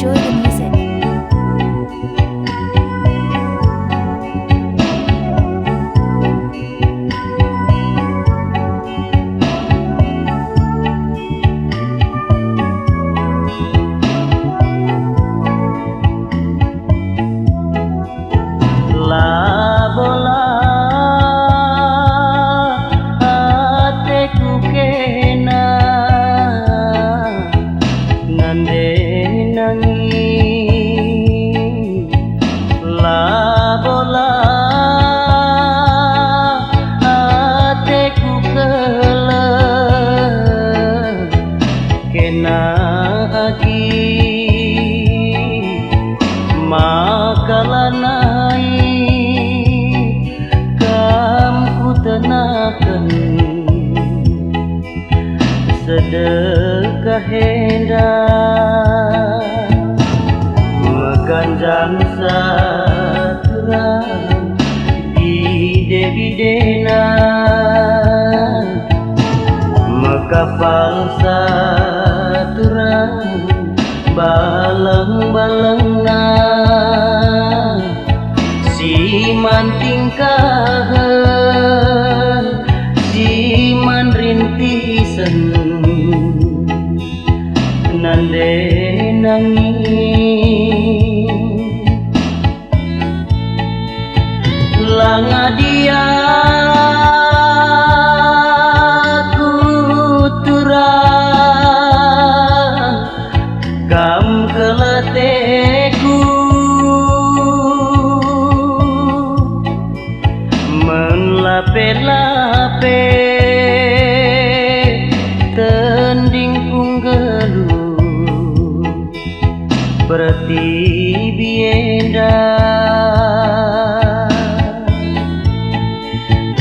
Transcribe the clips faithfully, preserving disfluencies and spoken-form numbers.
Enjoy the music. Labo la ateku kena nande nangi. Labo la ateku keleng kena agi, maka lanai kam kutenaken sedekah enda. Meganjang saturang bide-bidena, mekapal saturang baleng-balengna, si man tingkahen, si man rintisen, nande nangi. Langa dia kuturang kam kelateku, men lape-lape tendingku nggeluh pertibi enda.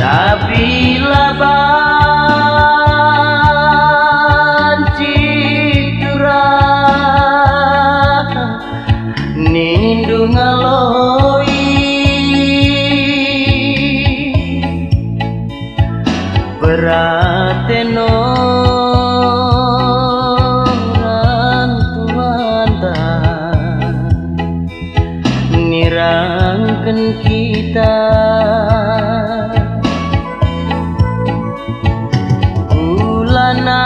Tapi la banci turang nindu ngaloi peraten orang tuanta nirangken kita. Ulanai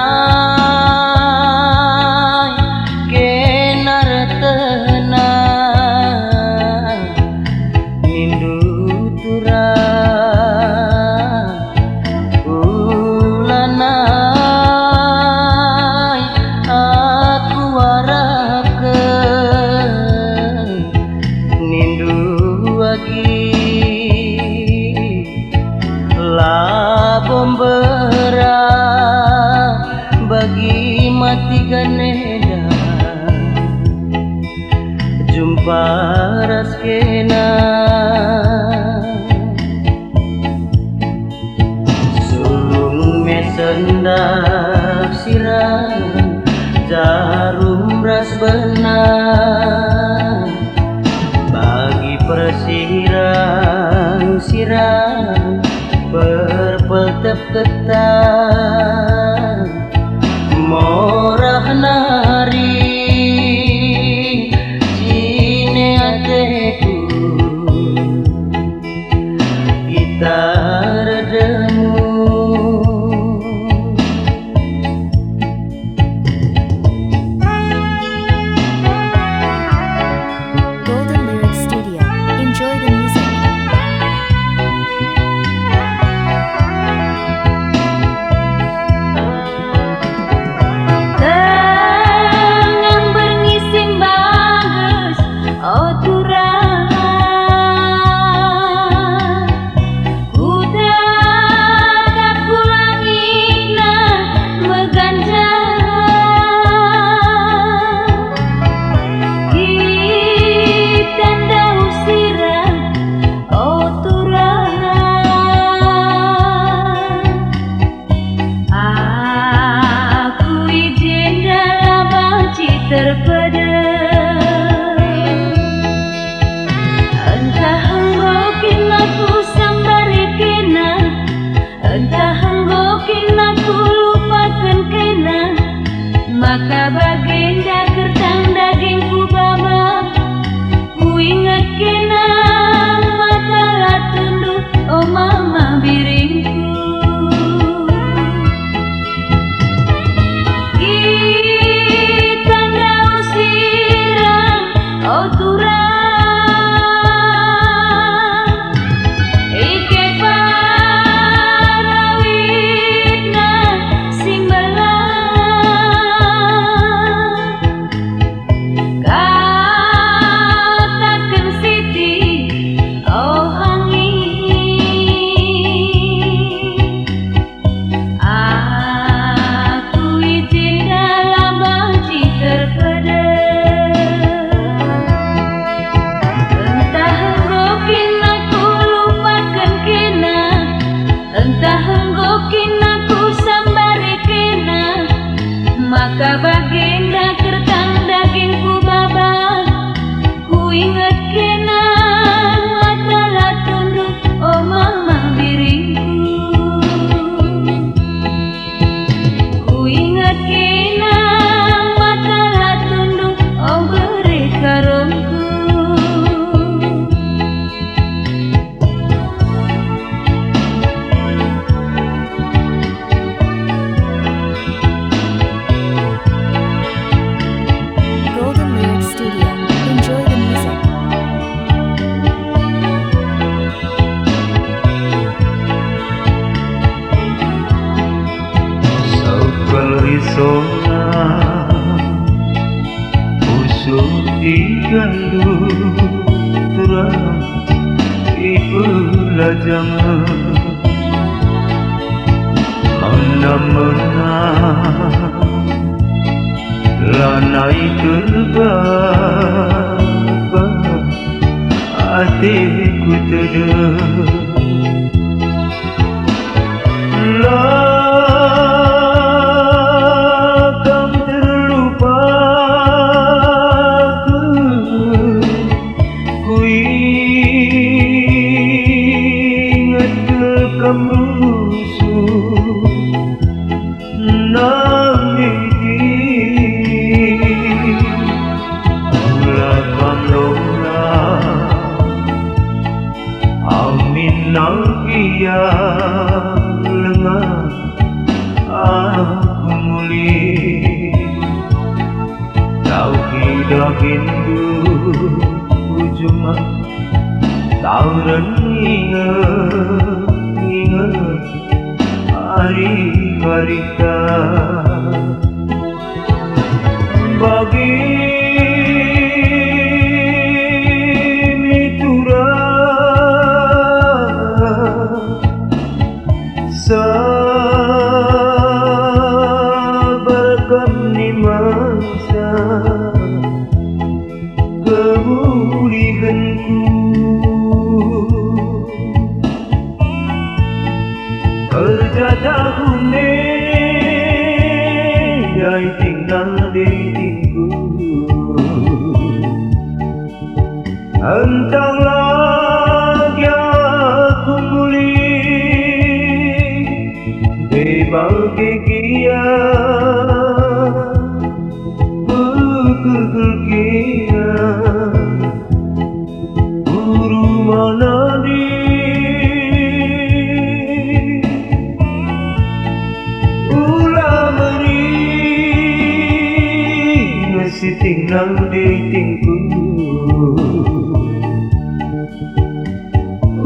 kena retehna nindu turang. Ulanai aku arapken nindu agi, labo mbera bagi mati ganeda jumpa ras kena. Sulung me sendak sirang, jarum ras benang, bagi persirang-sirang, perpeltep ketang, morah nari jine ateku. Gitar demu. Golden Lyrics Studio. Enjoy the music. Tengah berngi si bages, o turang, kutatap ku langitna meganjang. Kita ndauh sirang, o turang. Aku i jenda la banci terpedem. Entah enggo kin la kusambari kena, entah enggo kin la kulupaken kena, maka bagenda kertang dagingku bau Tuti galuh turang ipelajangen, mena-mena lanai terbaba ateku tedeh. La kam terlupaken, kuinget kal kam rusuh nang niti. Ula kam lola, amin nang ia lengah aku mulih. Tau kidahinndu ku juma, tau ren nginget-nginget ari-arita. Bagi mi turang, sabar kam nimasa kemulihenku. Kerja tahun ndai tinggal di tingku. Entah lagi aku mulih, deba kekia, bekerja kia. Guru manadi, ula meri ngesiting nang ditingku.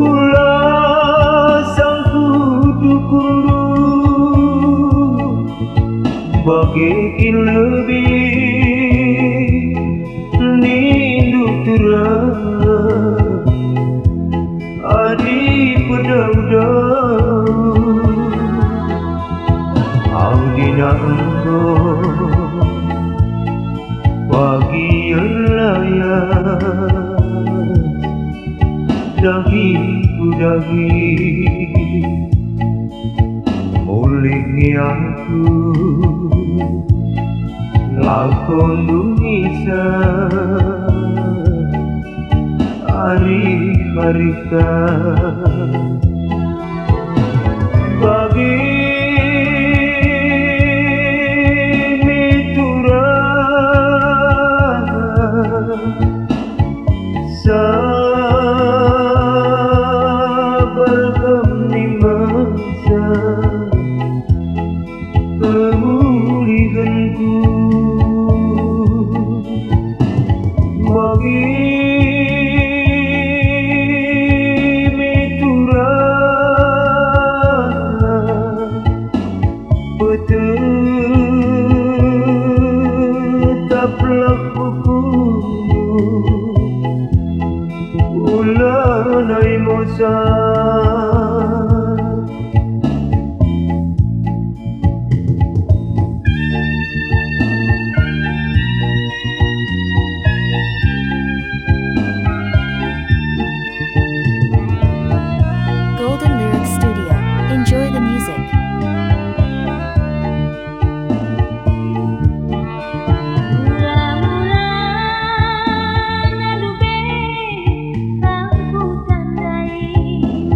Ula sangkut ukurnu bage kin lebih nindu turang adi pedau-dau. Audina enggo pagi erlayas, dahi ku dahi. Mulih nge aku, lako ndungisa ari-arita. Bagi mi turang, sabar kam nimasa kemulihenku. Bagi mi turang, petetaplah hukummu, ula nai mosa. Golden Lyrics Studio. Enjoy the music. Mula-mula ngadu be kang kutandai.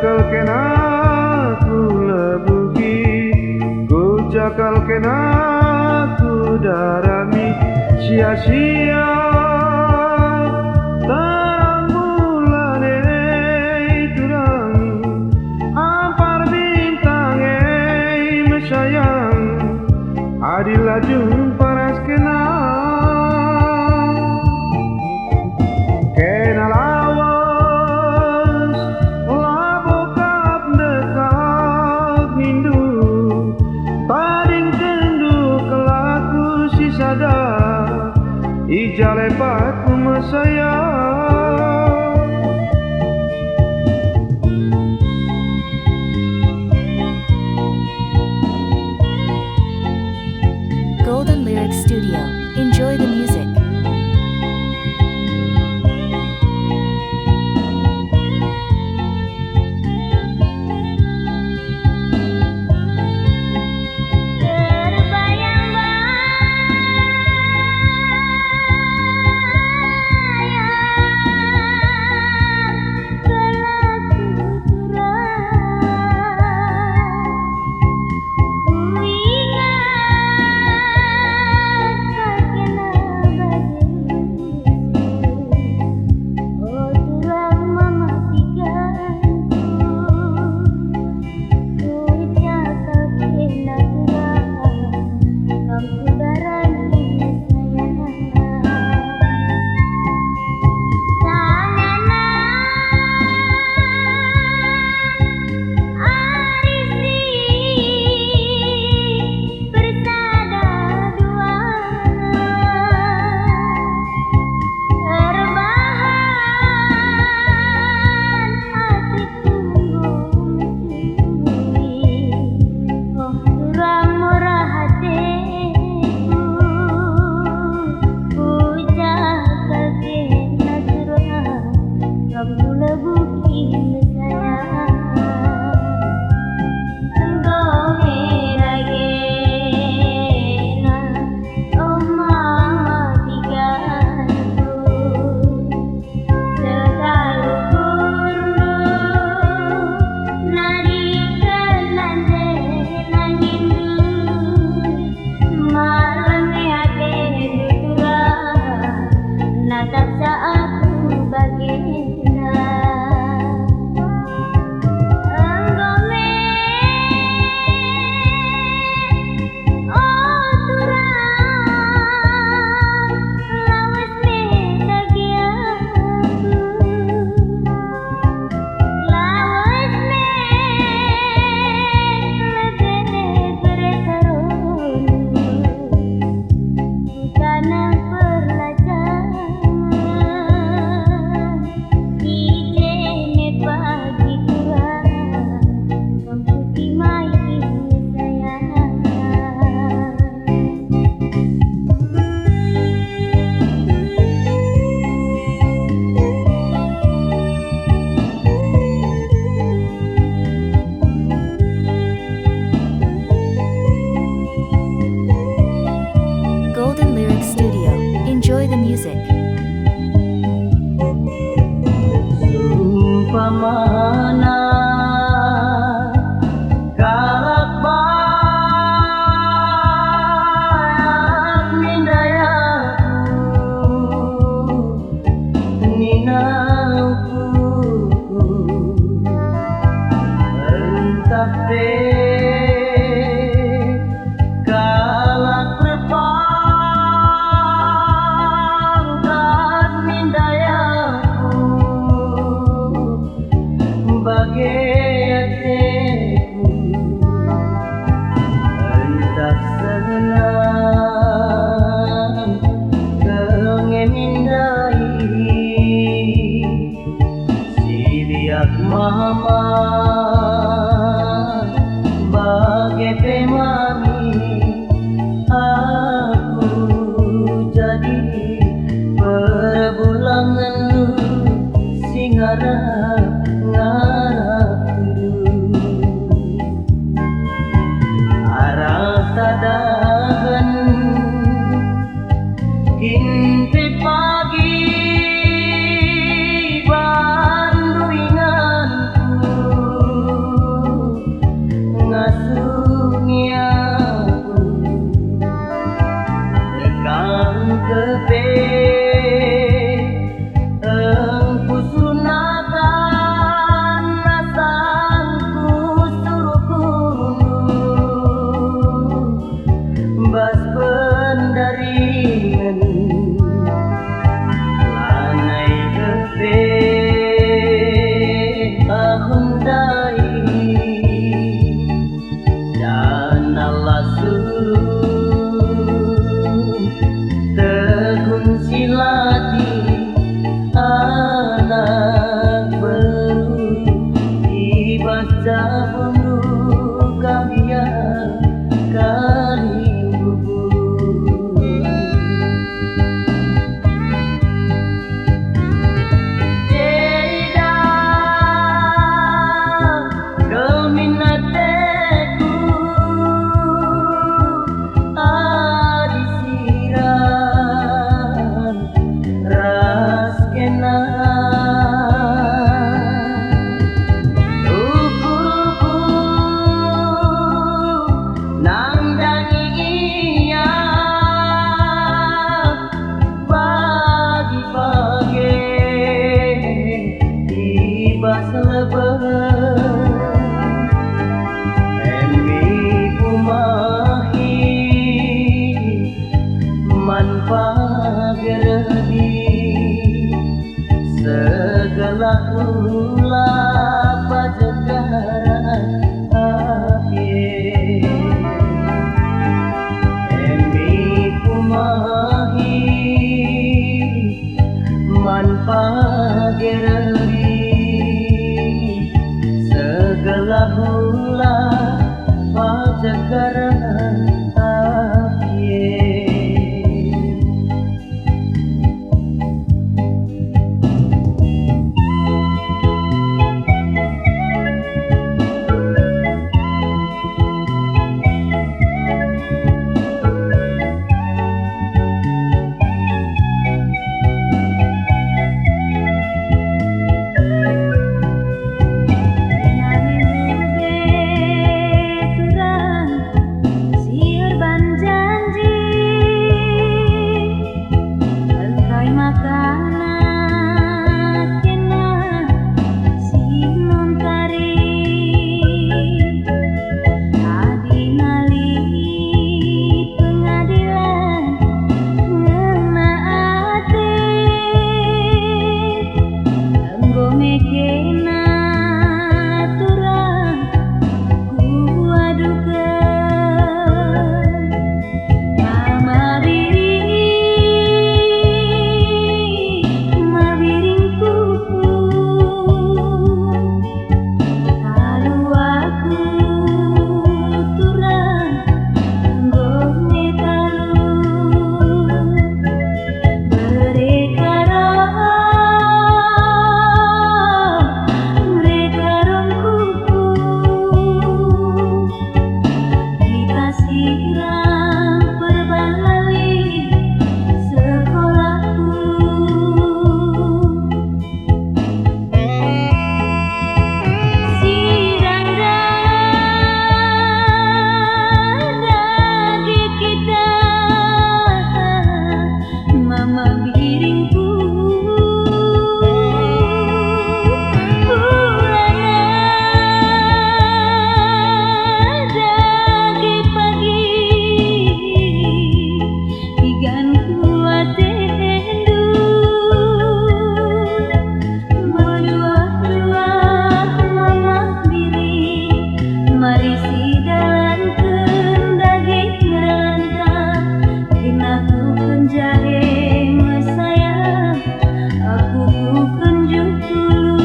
Cakal kena ku lebuhi, ku cakal kena ku darami, sia-sia terang bulan e turang, ampar bintang e mesayang, adi la jumpa ras kena. Kena lawes, labo kap ndekah nindu, tadingkenndu kelaku si sada, i ja lepatku mesayang. Golden Lyric Studio. Enjoy the music. Erbahan hatiku mencuri, oh, turang murah ateku, ku cakap kena turang, kam ku lebuhi mesayang. Enggo me dagena, oh mama tigaku, sekalu kurndu, nadi kenande nangindu, malem me atendu turang, natap sa aku bagenda. Enggo me, o turang, lawes me dage aku. Lawes me lebe bere karondu. Ku taneh perlajangen, i je me pagi turang, kam ku timai sayang. Golden Lyric Studio. Enjoy the music. Seumpamana kalak bayak nindai aku, nina ukurku, ntah pe kalak berpangkat nindai aku, bage ateku, ntah senang kal nge mindai. Si biak mama, bage pe mami, aku jadi perbulangenndu si ngarap-ngarap tuduh. Arah tadahen kin pe pagi bandu inganku, Emi pumahi man pageri, segelah ula pajegaran api. Emi pumahi man pageri, segelah ula pajegaran api. Turang si erban janji, engkai maka kena si nuntari. Adi nali pengadilan ngena ate, enggo me kena turang kuaduken. Mama biringi, mabiringku, talu aku turang, enggo me talu. Mereka roh, mereka roh kuku. Kita sirang perbalali sekolahku. Sirang dage kita, mama biringku. Ulana dage pagi, iganku atendu. Mejuah-juah mamah biring, mari sidalanken dage ngeranta. Kin aku ken jahe mesayang, aku kukenjuh dulu.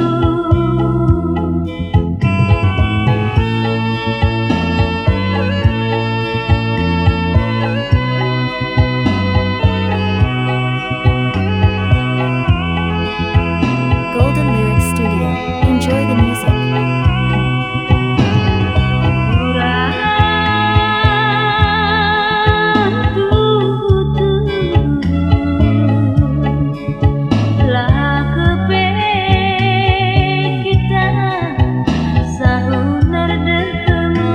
Golden Lyrics Studio. Enjoy the music. La kepe kita sahur nerdehmu,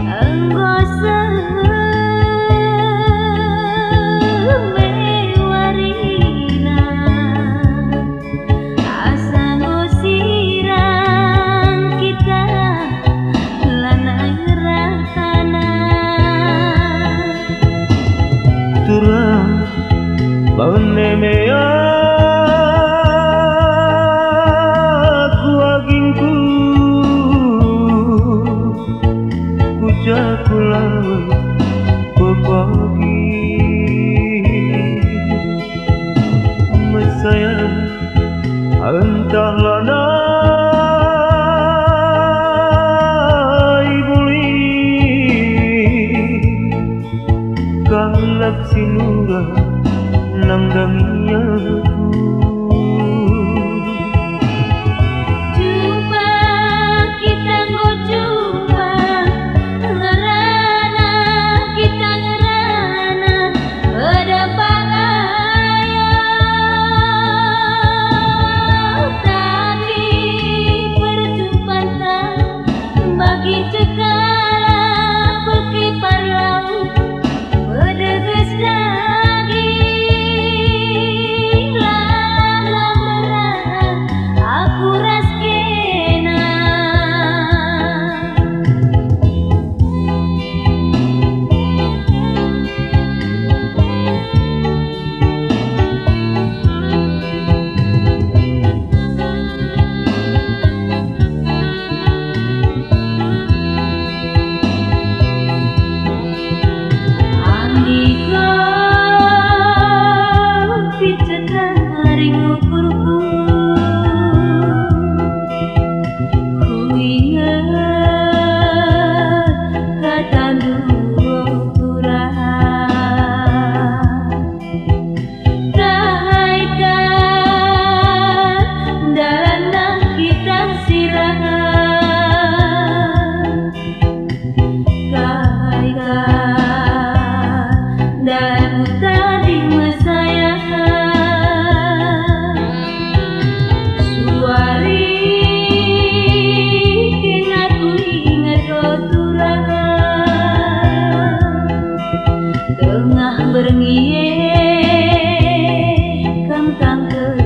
enggo seh me warina. Asa enggo sirang kita lanai ngerana. Turang baun eme aku agingku, kuja ku lawes pepagi. Mesayang ntah lanai buli, kalak si murah nandangi aku. Jumpa kita enggo jumpa, ngerana kita ngerana, pedempak ayo, tapi Ring ukurku, kuinget katandu, o turang. Kai ka dalanna kita si rangah? Kai ka dalanku tading mesayaken? Suari kena kuinget, o turang, tengah berngi e kam tangkes